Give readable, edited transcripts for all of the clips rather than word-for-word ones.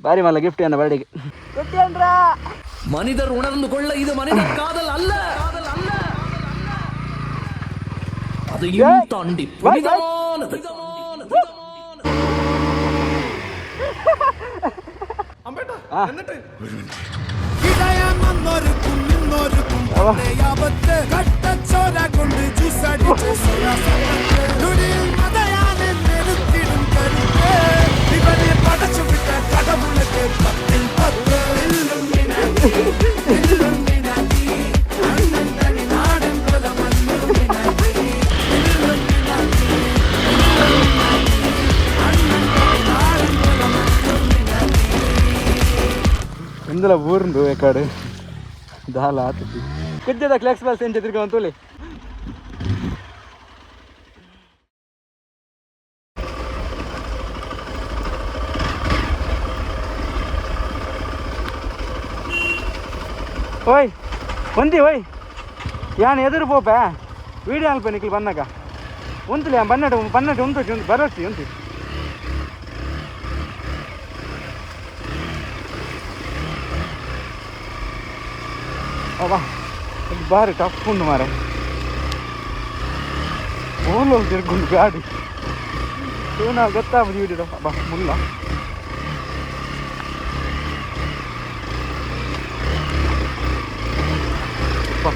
ಬಾರಿ ಮಲ್ಲ ಗಿಫ್ಟ್ ಅನ್ನ ಬರ್ಡಿಗೆ. மனிதர் உணர்ந்து கொள்ள இது மனித காதல் அல்ல, அதையும் தாண்டி புனிதமானது. ಇಂದಲ ಊರ್ಂದು ಕಾಡು ದಾಲ ಆತತಿ ಕುಜ್ಜದ ಕ್ಲೆಕ್ಸ್ ಬಸ್ ಎಂಚ ತಿರ್ಗ ತೋಲೆ. ಓಯ್ ಒಂದಿ ಓಯ್, ಯಾನ್ ಎದುರು ಪೋಪೆ ವೀಡಿಯೋ ಅಲ್ಪ ನಿಕ್ಲು ಬಂದಾಗ ಉಂತಲಿ ಬನ್ನಟ ಬನ್ನಟ ಉಂತು ಉಂತು ಬರೋಸಿ ಉಂತು. ಅಬ್ಬಾ ಇದು ಬಾರಿ ಟಫ್ ಉಂಡು ಮಾರೆ, ಓಲೋಲ್ ತಿರ್ಗುಂಡು ಗಾಡಿ ತೂನ ಗೊತ್ತಾಪುಜಿ ವೀಡಿಯೋ. ಅಬ್ಬಾ ಮುಲ್ಲ ಅಬ್ಬಾ.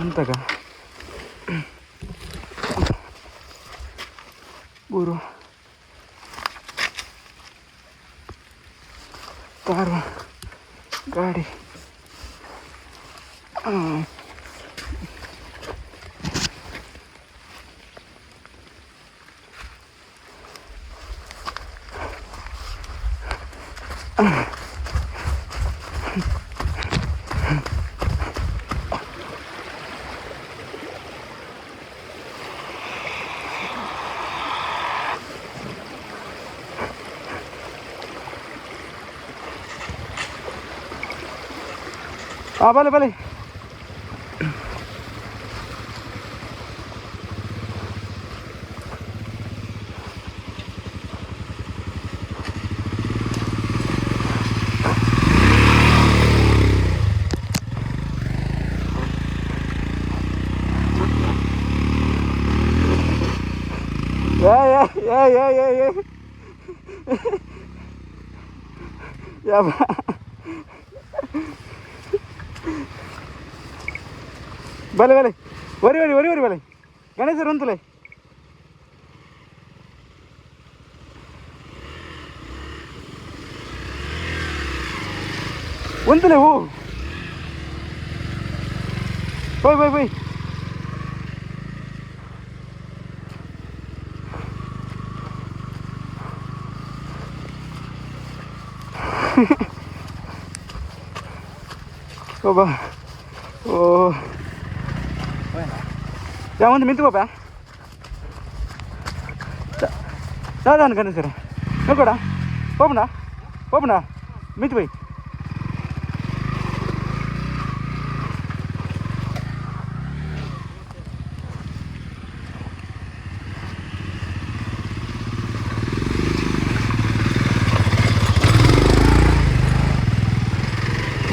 ಎಂತಗ ಬೂರು ಕಾರು ಗಾಡಿ. ಆ ಬಲೆ ಬಲೆ. ಏ ಏ ಏ ಏ ಏ ಏ ಯಬ್ಬಾ. ಬಲೆ ಬಲೆ, ಒರಿ ಒರಿ ಒರಿ ಒರಿ ಬಲೆ ಗಣೇಶರು ಉಂತುಲೆ. ಉಂತುಲೆ. ಓ ಬೈ ಬೈ ಬೈ. ಒಬ್ಬ ಓ ಯಾ ಒಂದು ಮಿಂತು ಪಾಪ ದಾದಾನ ಗಣೇಶರ ನೋಡ್ಕೊಡ. ಹೋಗ್ಬಣ ಹೋಗ್ಬಣ ಮಿಂತು ಬೈ.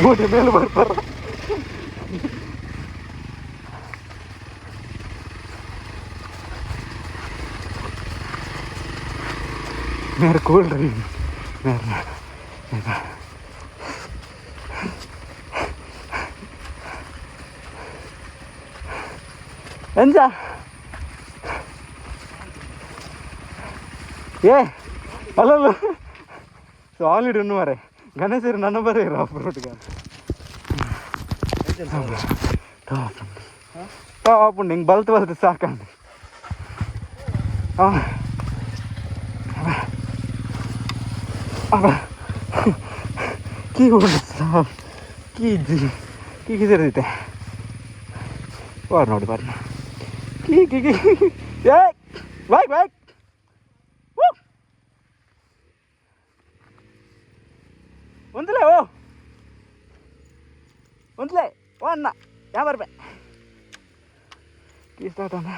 ಗೋಡೆ ಮೇಲೆ ಬರ್ತಾರ. ಮೇರೆ ಕೂಲ್ರಿ ಮೇರೆ ಎಂಜ. ಏ ಅಲ್ಲಲ್ಲ, ಸಾಲಿಡ್ ಉಣ್ಣು ಮಾರೆ ಗಣೇಶರು ನನ್ನ ಬರೀ ಆಫ್ ರೋಡ್ಗೆ ಟಾಪ್ ಉಂಡು. ಹಿಂಗೆ ಬಲ್ತು ಬಲ್ತು ಸಾಕಂಡು. ಹಾಂ ಕೀ ಉಂಡು ಕೀ ಇಜ್ಜಿ ಕೀ ಕಿಸಿರದಿತ್ತೆ ಬಾರ್ ನೋಡಿ ಬಾರ್ ಕೀ ಕೀ ಕೀ. ಏ ಬೈಕ್ ಬೈಕ್ ಒಂದಲೇ. ಓ ಉಂತ್ಲೆ ಓ ಅಣ್ಣ ಯಾ ಬರ್ಬೆ ಕೀ ಸ್ಟಾರ್ಟ್ ಅಣ್ಣ.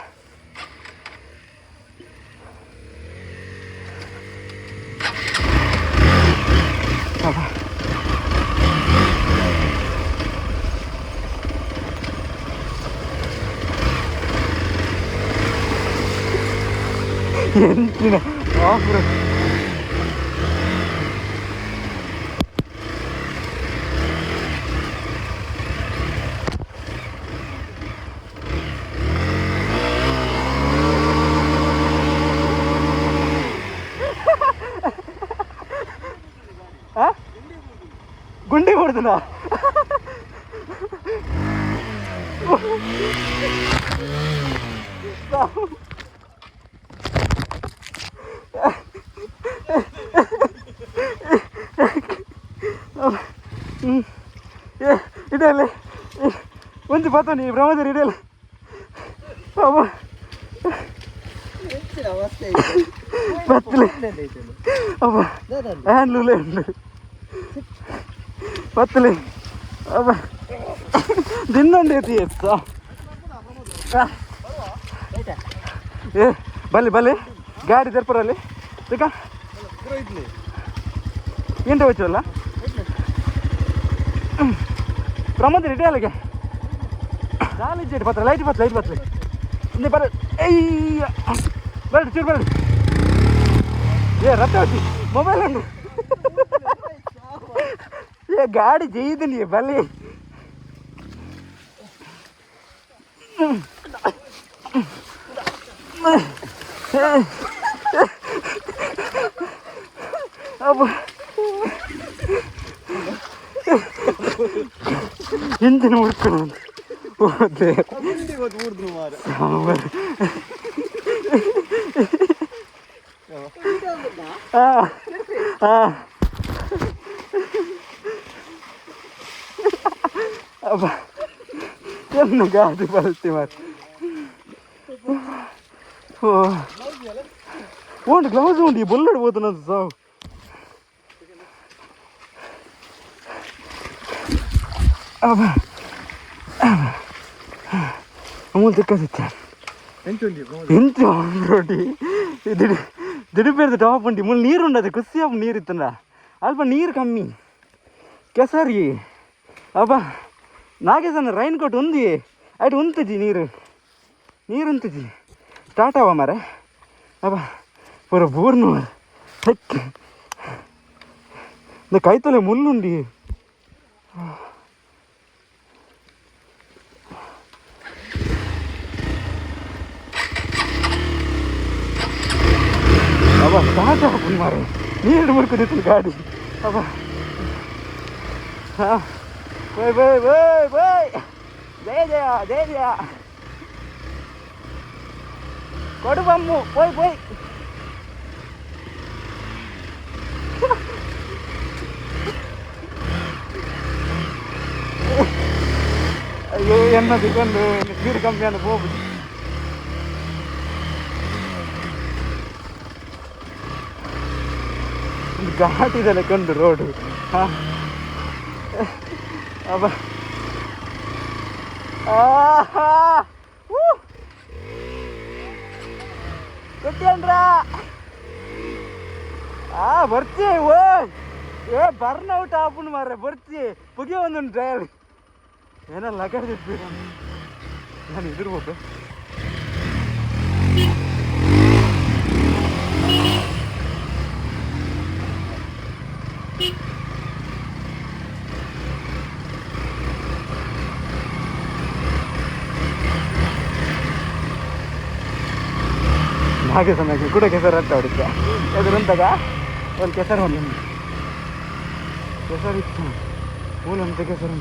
ಎಂಚಿನ ಆಫ್ ರೋಡ್ ಗುಂಡಿ ಹೊಡೆದನ. ಇಡಲ್ಲ ಒಂದು ಪಾತೋನಿ ಬ್ರಹ್ಮಚಾರಿ ಇಡಲ್ಲ ಅಮ್ಮ ಪತ್ತಲೆ ಅಮ್ಮ ಹ್ಯಾಂಡ್ಲೂಲೇ ಉಂಟು ಪತ್ತಲೆ ಅಮ್ಮ ದಿನ್ನೊಂದು ಐತಿ ಎತ್ತ. ಏ ಬಲ್ಲಿ ಬಲ್ಲಿ ಗಾಡಿ ದರ್ಪರಲ್ಲಿ ತಿಕ್ಕ ಎಂಟು ಹೋಯ್ತಲ್ಲ ಪ್ರಮೋದ್ ರೆಡಿ ಅಲ್ಲಿಗೆ ದಾಲಿ ಜೇಡಿ ಪತ್ರ ಲೈಟ್ ಬತ್ ಲೈಟ್ ಬತ್ಲಿ ಇಂದೆ ಬರ ಅಯ್ಯ ಬರಡು ಚೂರು ಬರಡು. ಏ ರಥ ಹೋಯ್ತಿ ಮೊಬೈಲ್ ಉಂಟು. ಏ ಗಾಡಿ ಜೈದನಿ ಬಲ್ಲಿ. ಅಬ್ಬ ಹಿಂದಿನ ಹುಡ್ಕೊಂಡು ಹೋದೆ. ಅಬ್ಬ ಎನ್ನ ಗಾಡಿ ಬಲ್ತಿ ಮಾರ್. ಓ ಉಂಟು ಗ್ಲೌಸ್ ಉಂಟು ಈ ಬುಲ್ಲಡ್ ಹೋದ ಸಾವು. ಅಬ್ಬ ಅಮೂಲ್ ತಿಕ್ಕದಿತ್ತ ಎಂತ ರೋಟಿ ದಿಡಿ ದಿಡಿಪೇರ್ದ ಟಾಪ್ ಉಂಟು. ಮುಲ್ ನೀರು ಉಂಡದು ಖುಷಿ ಆಪ್ ನೀರು ಇತ್ತಂದ ಅಲ್ಪ ನೀರು ಕಮ್ಮಿ ಕೆಸರಿ. ಅಬ್ಬ ನಾಗೇಶನ ರೈನ್ ಕೋಟ್ ಉಂದಿ ಅಯ್ತು ಉಂತುಜಿ ನೀರು ನೀರು ಉಂತುಜಿ ಸ್ಟಾರ್ಟ್ ಆವ ಮಾರೆ. ಅಬ್ಬ ಪೂರ ಬೂರ್ನು ಹೆಕ್ ಕೈತಲೆ ಮುಳ್ಳುಂಡಿ. ಅಬ್ಬ ಸ್ಟಾರ್ಟ್ ಆಪುಂಡು ಮಾರೆ ನೀರು ಮುರ್ಕೊಂಡು ಗಾಡಿ. ಅಬ್ಬ ಹಾಂ bye bye bye bye ಜಯ ಜಯ ಜಯ ಜಯ ಕೊಡು ಬಮ್ಮು ಪೋಯ್ ಪೋಯ್. ಅಯ್ಯೋ ಎನ್ನ ತಿಕ್ಕೊಂಡು ಸ್ಪೀಡ್ ಕಮ್ಮಿ ಅಂತ ಹೋಗ್ಬಿಟ್ಟು ಒಂದು ಘಾಟಿದೆಲ್ಲ ಕಂಡು ರೋಡು. ಹಾಂ ಅಬ್ಬ ಆಹಾ ಕೊಟ್ಟಿಯಂದ್ರ ಆ ಬರ್ತಿ ಓ ಏ ಬರ್ನ್ ಔಟ್ ಆಪುಂಡು ಮಾರ್ರೆ ಬರ್ತಿ ಪುಗೆ ಒಂದೊಂದು ಡ್ರೈವರ್ ಏನೋ ಲಗಡ್ದಿತ್ತು ನಾನು ಎದುರ್ಬೇಕು. ಹಾಗೆ ಸಮಯಕ್ಕೆ ಕೂಡ ಕೆಸರು ಅಂತ ಹೊಡಿತೆ ಎದುರುಂತಾಗ ಒಂದು ಕೆಸರು ಒಂದು ಕೆಸರು ಇತ್ತು ಮೂಲಂತ ಕೆಸರು.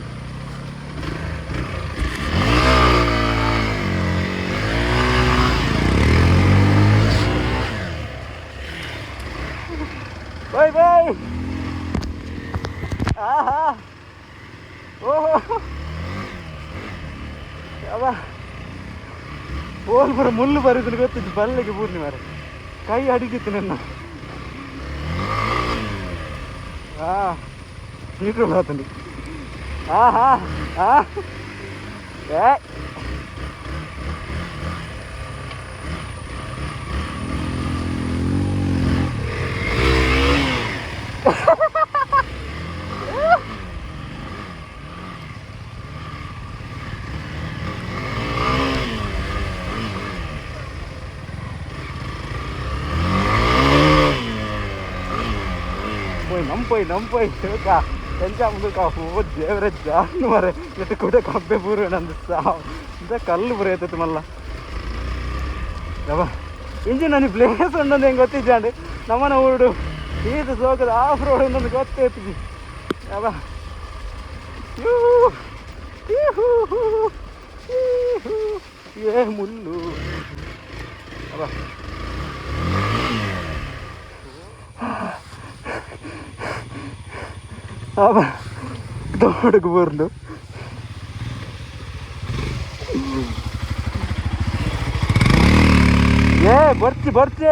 Bye bye. ಆಹಾ ಓಹೋ ಅವ ಹೋಲ್ ಬರ ಮುಳ್ಳು ಬರೋದನ್ನು ಗೊತ್ತಿದ್ದು ಬಲ್ಲೆಗೆ ಪೂರ್ಣಿ ಮಾರ ಕೈ ಅಡಿಗಿತ್ತು ನನ್ನ. ನೀಟ್ರೋಲ್ ಆತಂడి. ಆಹಾ ಆ ಏ ನಂಪೋಯ್ ನಂಪೋಯ್ ಶೋಕ ಎಂಚ ಮುಂದಕ್ಕೆ ಓ ದೇವರ ಜಾನು ಮರೆ ಎಟ್ಟು ಕೂಡ ಕಬ್ಬೆ ಪೂರ ನಂದು ಸಾವು ಇಂತ ಕಲ್ಲು ಪೂರ ಎತ್ತತ್ತು ಮಲ್ಲ ಯವ್ವ ಇಂಜಿನ್ ನನಗೆ ಪ್ಲೇಸ್ ಉಂಡಂದು ಹೆಂಗೆ ಗೊತ್ತಿದ್ದಾಂಡು ನಮ್ಮನ ಊರು ಈತ ಸೋಕದ ಆಫ್ ರೋಡ್ ಉಂಡೊಂದು ಗೊತ್ತೈತಿ ಯವ್ವ ಏ ಮುಳ್ಳು ಅಬ್ಬಾ ಅಬ್ಬಾ ತೋಟಕ್ಕೆ ಬರಂಡು ಏ ಬರ್ತಿ ಬರ್ತಿ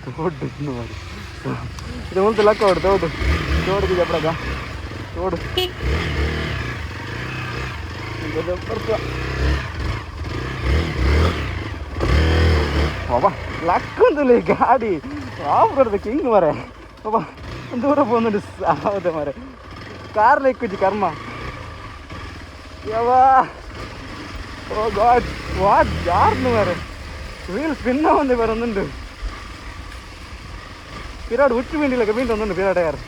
ತೋಡು ಮಾಡಿ ಇದು ಒಂದು ಲಕ್ಕ ಹೊಡು ತೋಡು ತೋಡಿಗೆ ಜಪ್ರಗ ತೋಡು ಬರ್ತ ಬಾಬಾ ಲಕ್ಕೊಂದುಲ್ಲ ಈ ಗಾಡಿ ಆಫ್ ರೋಡ್ ಕಿಂಗ್ ಮರೆ ಬಾಬಾ ದೂರ ಬಂದು ಸಾವದೆ ಮರೆ ಕಾರ್ ಲೆಕ್ಕುಜಿ ಕರ್ಮ ಯವ್ವಾ ಓ ಗಾಡ್ what ಜಾರ್ನು ಮರೆ ವೀಲ್ ಸ್ಪಿನ್ನ ಒಂದು ಬರೊಂದುಂಡು ಪಿರಾಡ್ ಹುಚ್ಚು ಮೀಂಡಿಲ್ಲ ಮೀಂಡು ಒಂದುಂಡು ಪಿರಾಡ್ ಯಾರು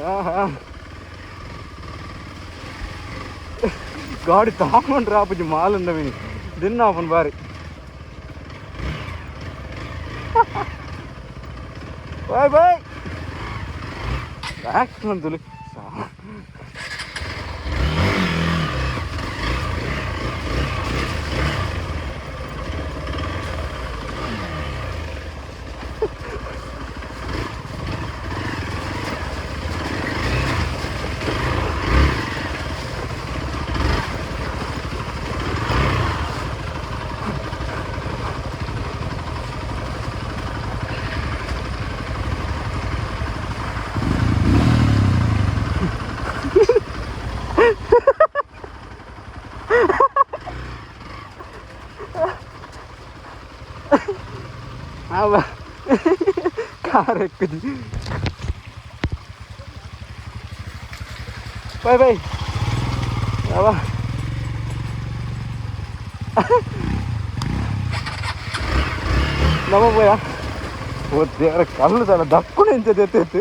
ಆಹಾ ಗಾಡಿ ತಾಕೊಂಡ್ರೆ ಆಪುಜಿ ಮಾಲುಂಡ ಮೀನಿ ದಿನ ಆಪನ್ ಬಾರಿ ಬಾಯ್ ಬಾಯ್ ಬ್ಯಾಕ್ ಅಂತಲೇ ಕಾರ್ ಎಕ್ಕಿದ್ವಿ ಬಾಯ್ ಬಾಯ್ ಯಾವ ನಮ್ಮ ಬೋಯ ಓ ದೇವರ ಕಲ್ಲು ತಲ ದಕ್ಕುಣ ಇಂಚದ ಎತ್ತಿತ್ತು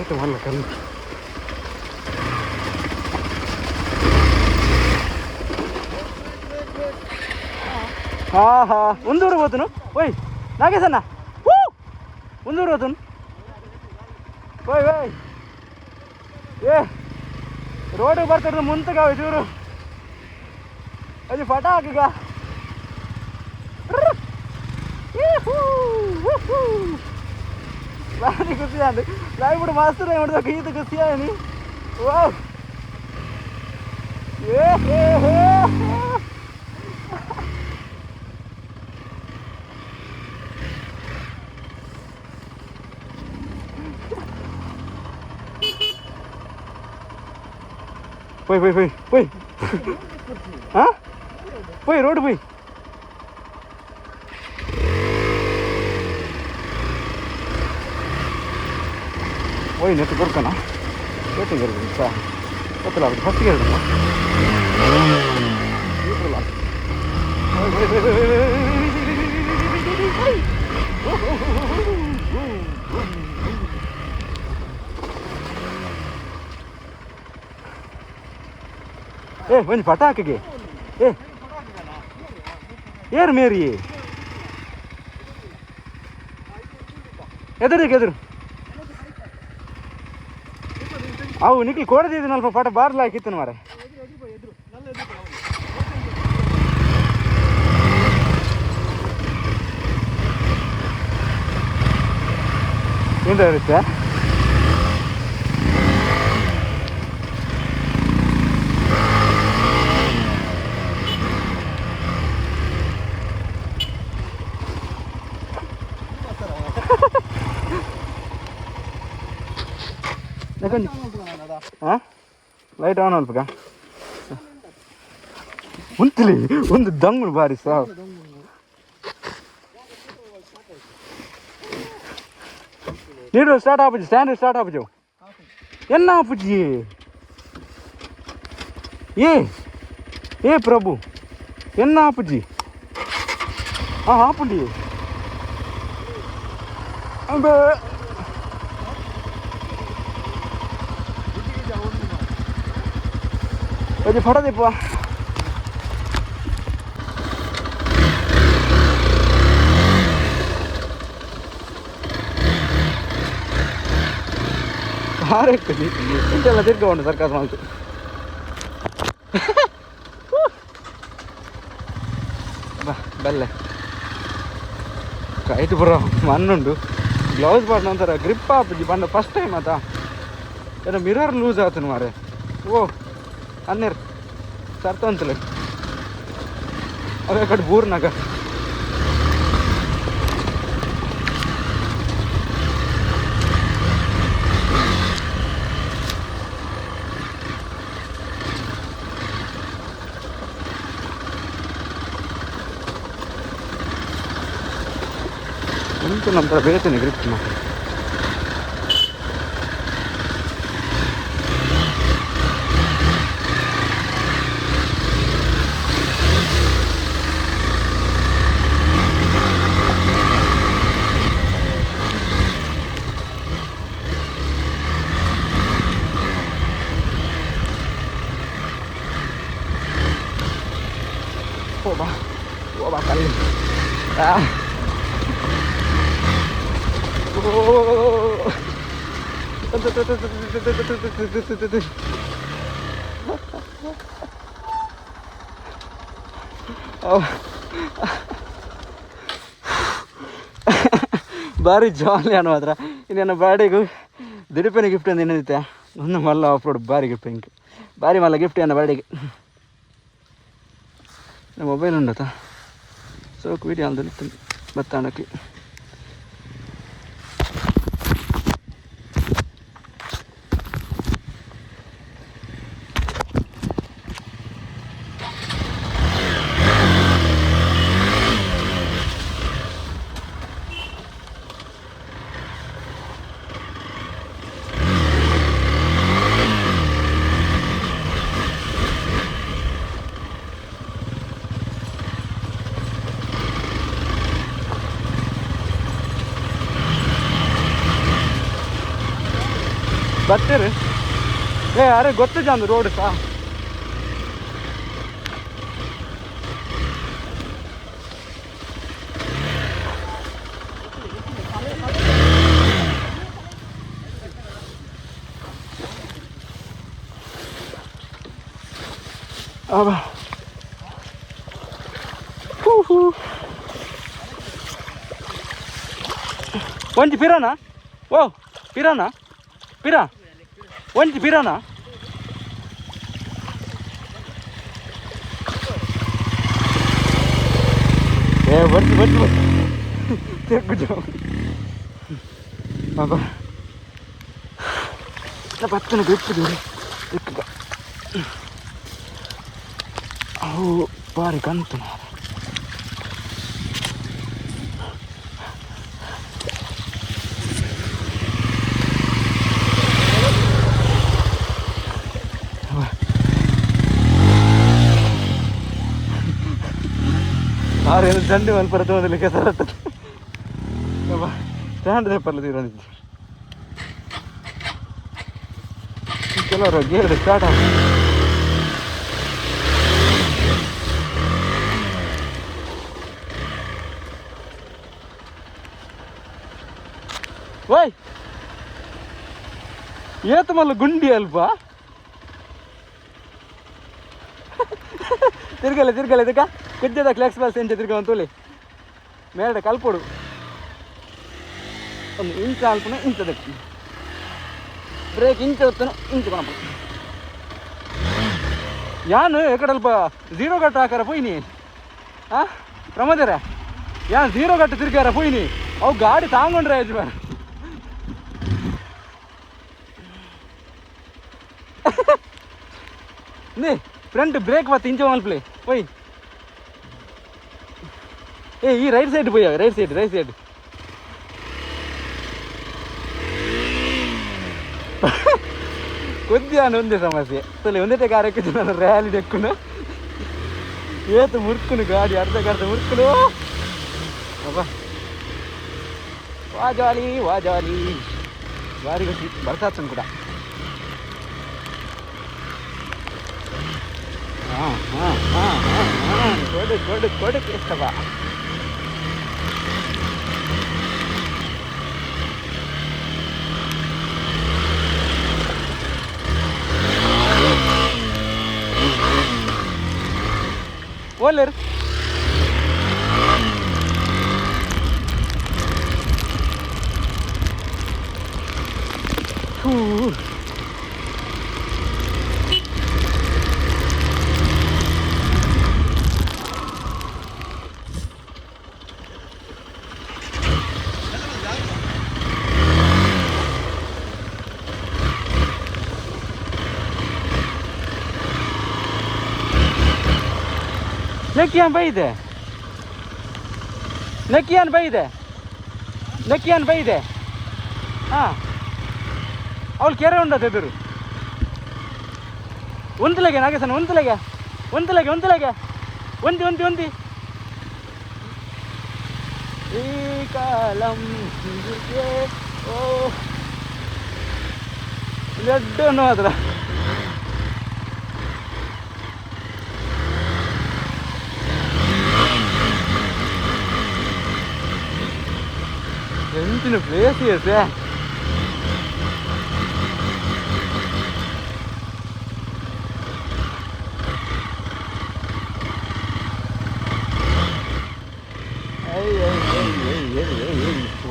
ಏಟು ಮಲ್ಲ ಕಲ್ಲು ಹಾ ಹಾ ಒಂದೂರು ಹೋತನು ಓಯ್ ನಾಗೇಶಣ್ಣ ಹೂ ಒಂದೂರು ಹೋತನು ಓಯ್ ಓಯ್ ಏ ರೋಡ್ ಬರ್ತಾರೆ ಮುಂತಗ ಚೂರು ಅದು ಪಟಾಕಗ ಭಾರಿ ಖುಷಿ ಆಂಡ್ ಲೈವ್ ಮಸ್ತ್ ನೋಡಿದಾಗ ಈತ ಖುಷಿ ಆಯ್ನಿ ವಾವ್ ಏ ಹೇ ಹೇ పోయి పోయి పోయి పోయి పోయి రోడ్డు పోయి పోయి నెట్టు కొడుకనా ಏಟಿಗೆ ಸರ್ ಗೊತ್ತಿಲ್ಲ ಅದು ಫಸ್ಟಿಗೆ ಹೇಳಿ ಏ ಒಂಜಿ ಪಟಾಕಿಗೆ ಏ ಏರು ಮೇರಿ ಎದುರಿಗೆ ಎದುರು ಅವು ನಿಖಿಲ್ ಕೊಡದಿದ್ದೀನಲ್ಪ ಪಟ ಬಾರ್ಲ ಹಾಕಿತ್ತು ಮಾರೆ ಎಂತ ಇರುತ್ತೆ? ಹಾಂ, ಲೈಟ್ ಆನ್ ಅಲ್ಪಕ ಉಂತಲಿ ಒಂದು ದಂಗುಡು ಬಾರಿ ಸಾವು. ನೀರು ಸ್ಟಾರ್ಟ್ ಆಪುಜಿ, ಸ್ಟ್ಯಾಂಡ್ ಸ್ಟಾರ್ಟ್ ಆಪುಜಿ. ಎನ್ನ ಆಪುಜಿ? ಏ ಏ ಪ್ರಭು, ಎನ್ನ ಆಪುಜಿ? ಹಾಂ, ಆಪುಂಡಿ. ಒಂಜಿ ಫೋಟೋ ದೀಪ. ಕಾರ್ ಎಕ್ಕುಜಿ, ಇಂಚೆಲ್ಲ ತಿರ್ಗೊಂಡು ಸರ್ಕಾಸ್ ಮಾಲ್ತು. ಬಾ ಬೆಲ್ಲೆ ಕೈಟ್ ಪೂರ ಮಣ್ಣುಂಡು. ಗ್ಲೌಸ್ ಪಾಡ್ನ ಒಂಥರ ಗ್ರಿಪ್ ಆಪುಜಿ ಪಂಡ ಫಸ್ಟ್ ಟೈಮ್ ಆತ. ಏನೋ ಮಿರರ್ ಲೂಸ್ ಆತನು ಮಾರೆ. ಓ ಅನ್ನೇರ್ ಸರ್ತ ಅಂತಲೇ ಅವೇ ಕಡೆ ಬೂರ್ನಾಗ. ಉಂಟು ನಂತರ ಬೇತೇನೆ ಗ್ರಿಪ್. ಓಬಾ ಓಬಾ ಕಲ್ಲಿ. ಆ ಓ ಬಾರಿ ಜಾಲಿ ಅನ್ನ ಮಾತ್ರ. ಇನ್ನೇನು ಬರ್ಡೇಗೂ ದಿಡುಪೆನ ಗಿಫ್ಟ್ ಅಂತ ಏನಿರುತ್ತೆ ಒಂದು ಮಲ್ಲ ಆಫ್ ರೋಡ್ ಬಾರಿ ಗಿಫ್ಟ್ ಇಂಕ್, ಬಾರಿ ಮಲ್ಲ ಗಿಫ್ಟ್ ಅನ್ನ ಬರ್ಡೇಗೆ. ಮೊಬೈಲ್ ಉಂಡತ ಸೋಕು ವೀಡಿಯೋ ಅಂದು ಬತ್ತಾಣಕ್ಕೆ. ಬರ್ತೀರಿ? ಏ ಅರೆ ಗೊತ್ತು ಜಾಂದು ರೋಡ್ ಸಾ. ಅಬ್ಬಾ. ಹೂ ಹೂ. ಒಂಜಿ ಪಿರಾನಾ? ಓ ಪಿರಾನಾ? ಪಿರಾ ಒಂಜಿ ಪಿರಾನಾ? ಏ ಬರ್ತಿ ಬರ್ತಿ ಬರ್ತಿ ತೆಗ್ಗು. ಬಾಬಾ ಪತ್ತನ ಗ್ರಿಪ್ ತೆಕ್ಕುಗ. ಅವು ಬಾರಿ ಕಂತು ಮಾರ್ರೆ. ಆರು ಏನು ದಂಡಿ ಮಲ್ಪರ ತೋದಲಿಕ್ಕೆ ಸರತ್ತ ಸ್ಟ್ಯಾಂಡ್ ಪರ್ಲ ತೀರೋದಿತ್ತು. ಕೆಲವರು ಗೇರ್ ಸ್ಟಾರ್ಟ್ ಆಗ. ಓಯ್ ಏತ ಮಲ್ಲ ಗುಂಡಿ ಅಲ್ಪ. ತಿರ್ಗಲೆ ತಿರ್ಗಲೆ ಇದಕ್ಕ ಕುಜ್ಜದ ಕ್ಲೆಕ್ಸ್ ಬಸ್ ಎಂಚ ತಿರ್ಗ ಅಂತೋಲಿ ಮೇಲ್ಡೆ ಕಲ್ಪೊಡು. ಒಂದು ಇಂಚ ಅಲ್ಪನ ಇಂಚ ದೆಪ್ಪುನು ಬ್ರೇಕ್ ಇಂಚ ಒತ್ತನು ಇಂಚ ಕೊನಪುನು ಯಾನ್ ಎಕಡಲ್ಪ ಜೀರೋ ಕಟ್ ಹಾಕಾರ ಪೋಯಿನಿ. ಆ ಪ್ರಮೋದರ ಯಾನ್ ಜೀರೋ ಕಟ್ ತಿರ್ಗಾರ ಪೋಯಿನಿ. ಅವು ಗಾಡಿ ತಾಂಗೊಂಡ್ರೆ ಯಜಮಾನ. ನೇ ಫ್ರಂಟ್ ಬ್ರೇಕ್ ಬತ್ತು ಇಂಚ ಮಲ್ಪಲೆ ಪೋಯ್. ಏ ಈ ರೈಟ್ ಸೈಡ್ ಪೋಯ್, ರೈಟ್ ಸೈಡ್ ರೈಟ್ ಸೈಡ್. ಕೊದ್ದಿಯಾನ ಒಂದೇ ಸಮಸ್ಯೆ ಅಸಲು ಒಂದೇ ಕಾರಕ್ಕೆ ನಾನು ರ್ಯಾಲಿ ಡೆಕ್ಕುನು ಏತು ಮುರ್ಕುನು ಗಾಡಿ ಅರ್ಧಕ್ಕೆ ಅರ್ಧ ಮುರ್ಕುನು. ಅಬ್ಬಾ ವಾ ಜಾಲಿ ವಾ ಜಾಲಿ ಭಾರಿ ಖುಷಿ ಬರ್ಸಾಚನ್ ಕೂಡ. ಹಾಂ ಹಾಂ ಹಾಂ ಹಾಂ ಹಾಂ ಕೊಡು ಕೊಡು ಕೊಡು ಕೇಸ್ತವ. ಓಲೇರು ಥೂ. ನೆಕ್ಕಿಯಾನ್ ಬೈದೆ ನೆಕ್ಕಿಯಾನ್ ಬೈದೆ ನೆಕ್ಕಿಯಾನ್ ಬೈದೆ. ಹಾಂ ಅವಳು ಕೆರೆ ಉಂಡದ ಎದುರು. ಒಂದ್ಲೆಗೆ ನಾಗೇಶನ ಒಂದ್ಲೆಗೆ ಒಂದ್ಲೆಗೆ ಒಂದ್ಲೆಗೆ ಒಂದಿ ಒಂದಿ ಒಂದಿ ಈ ಕಾಲಂ ಓ ಲಡ್ಡು ಅನ್ನೋ ಮಾತ್ರ. ಎಂಚಿನ ಪ್ಲೇಸ್ ಎಸೆ.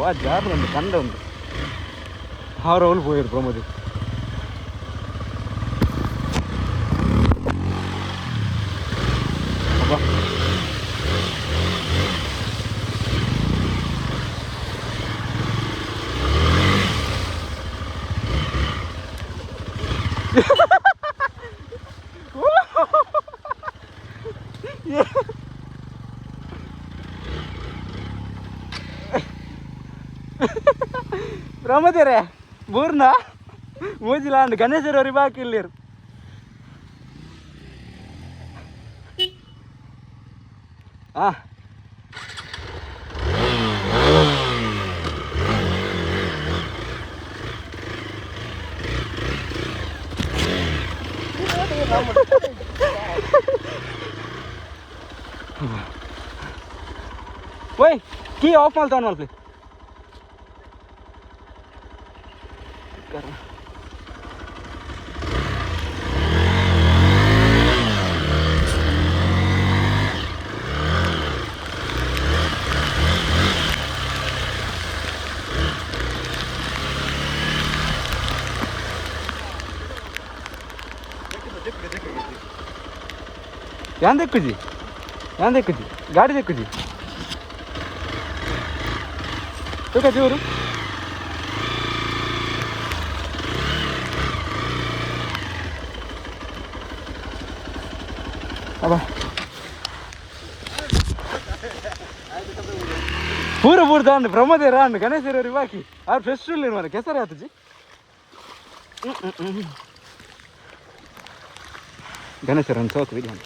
ವಾ ಜಾರ್ ಉಂಡು ಕಂಡ ಉಂಡು ಆರು ಅವಳು ಪೋಯಿರು ಪ್ರಮೋದಿ. ಅಬ್ಬಾ ಪ್ರಮೋದಿರೇ ಬೂರ್ನ ಮೂಜಿಲ ಅಂಡ್ ಗಣೇಶರವ್ರಿ ಬಾಕಿ ಇಲ್ಲಿರು. ಹಾಂ ಓಯ್ ಕೀ ಆಫ್ ಮಾಡ್ತಾವನ್ ಮಲ್ಪಿ. ಯಾನ್ ದೆಕ್ಕುಜಿ ಯಾನ್ ದೆಕ್ಕುಜಿ ಗಾಡಿ ದೆಕ್ಕುಜಿ ತೂಕ ಜೋರು. ಅಬ್ಬಾ ಪೂರ ಪೂರ ದಾಂಡ್ ಬ್ರಹ್ಮದೇರ ಅಂಡ್ ಗಣೇಶರವ್ರಿ ಬಾಕಿ ಆರು ಫ್ರೆಶ್ ಇಲ್ಲ ಮಾರೆ ಕೆಸರು ಆತಜಿ. ಗಣೇಶರ ಒಂದು ಸೋಕು ವಿಡಿಯೋ.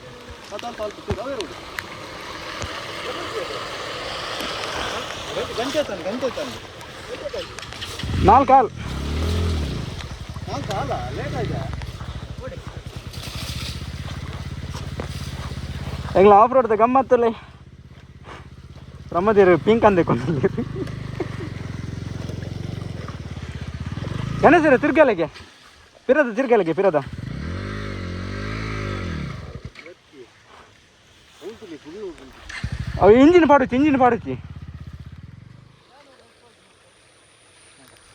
ನಾಲ್ಕು ಕಾಲ್ ಎಂಗ್ಲ ಆಫ್ ರೋಡ್ ಗಮ್ಮತ್ತಲ್ಲೇ ಬ್ರಹ್ಮದೇರು ಪಿಂಕ್ ಅಂದೆ ಕೊಂದಲ್ಲಿ ಗಣೇಶರ ತಿರ್ಗಲೆಗೆ ಪಿರದ ತಿರ್ಗಲೆಗೆ ಪಿರದ ಅವು ಇಂಜಿನ್ ಪಾಡುಚ್ಚಿ ಇಂಜಿನ್ ಪಾಡುಚ್ಚಿ.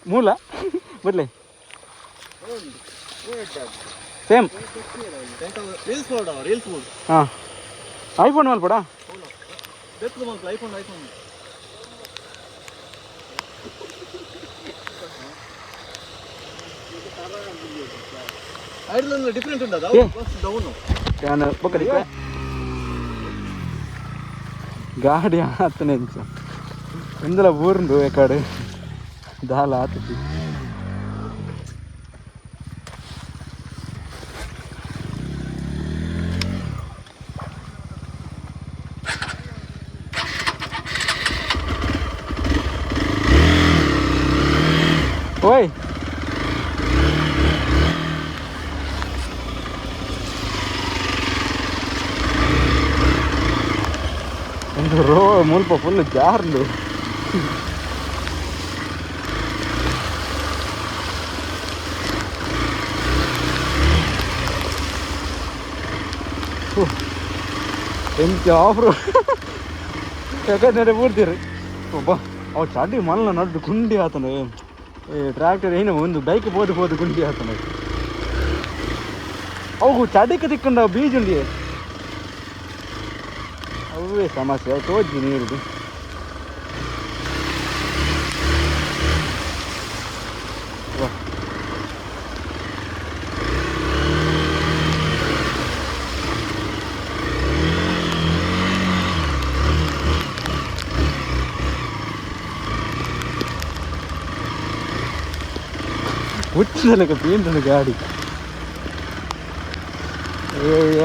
ಮೂಲ ಬದಲೇ ಸೇಮ್. ರೀಲ್ಸ್ ನೋಡ, ರೀಲ್ಸ್ ಬೋದು. ಹಾಂ, ಐಫೋನ್ ಮಲ್ಪಡ. ಬೆತ್ತದ ಮಲ್ಪ ಐಫೋನ್, ಐಫೋನ್. Ireland different ಉಂಟು ಅದು. ಏ. ಡೌನ್. ನಾನು ಬೊಕ್ಕ ಗಾಡಿ ಆತನೆ ಎಂಚ ಇಂದಲ ಊರುಂಡು ಎಕಾಡು ದಾಲ ಆತತಿ. ಓಯ್, ಒಂದು ರೋ ಮುಲ್ಪ ಫುಲ್ ಜಾರ್ಲು. ಎಂಚ ಆಫ್ ರೋಡ್ ಯಾಕಂದ್ರೆ ಪೂರ್ತಿರು ಒಬ್ಬ ಅವು ಚಡಿ ಮಲ್ಲ ನಡ್ಡು ಗುಂಡಿ ಆತನ. ಈ ಟ್ರ್ಯಾಕ್ಟರ್ ಏನು ಒಂದು ಬೈಕ್ ಪೋದು ಪೋದು ಗುಂಡಿ ಆತನ. ಅವು ಚಡಿക്ക് ತಿಕ್ಕಂಡ ಬೀಜ ಉಂಡಿ, ಅವೇ ಸಮಸ್ಯೆ. ಅವು ತೋಜಿ ನೀರುದು. ವಾ. ಹುಚ್ಚಿದಲಕ ಪೀಂದನು ಗಾಡಿ. ಅಯ್ಯಯ್ಯ.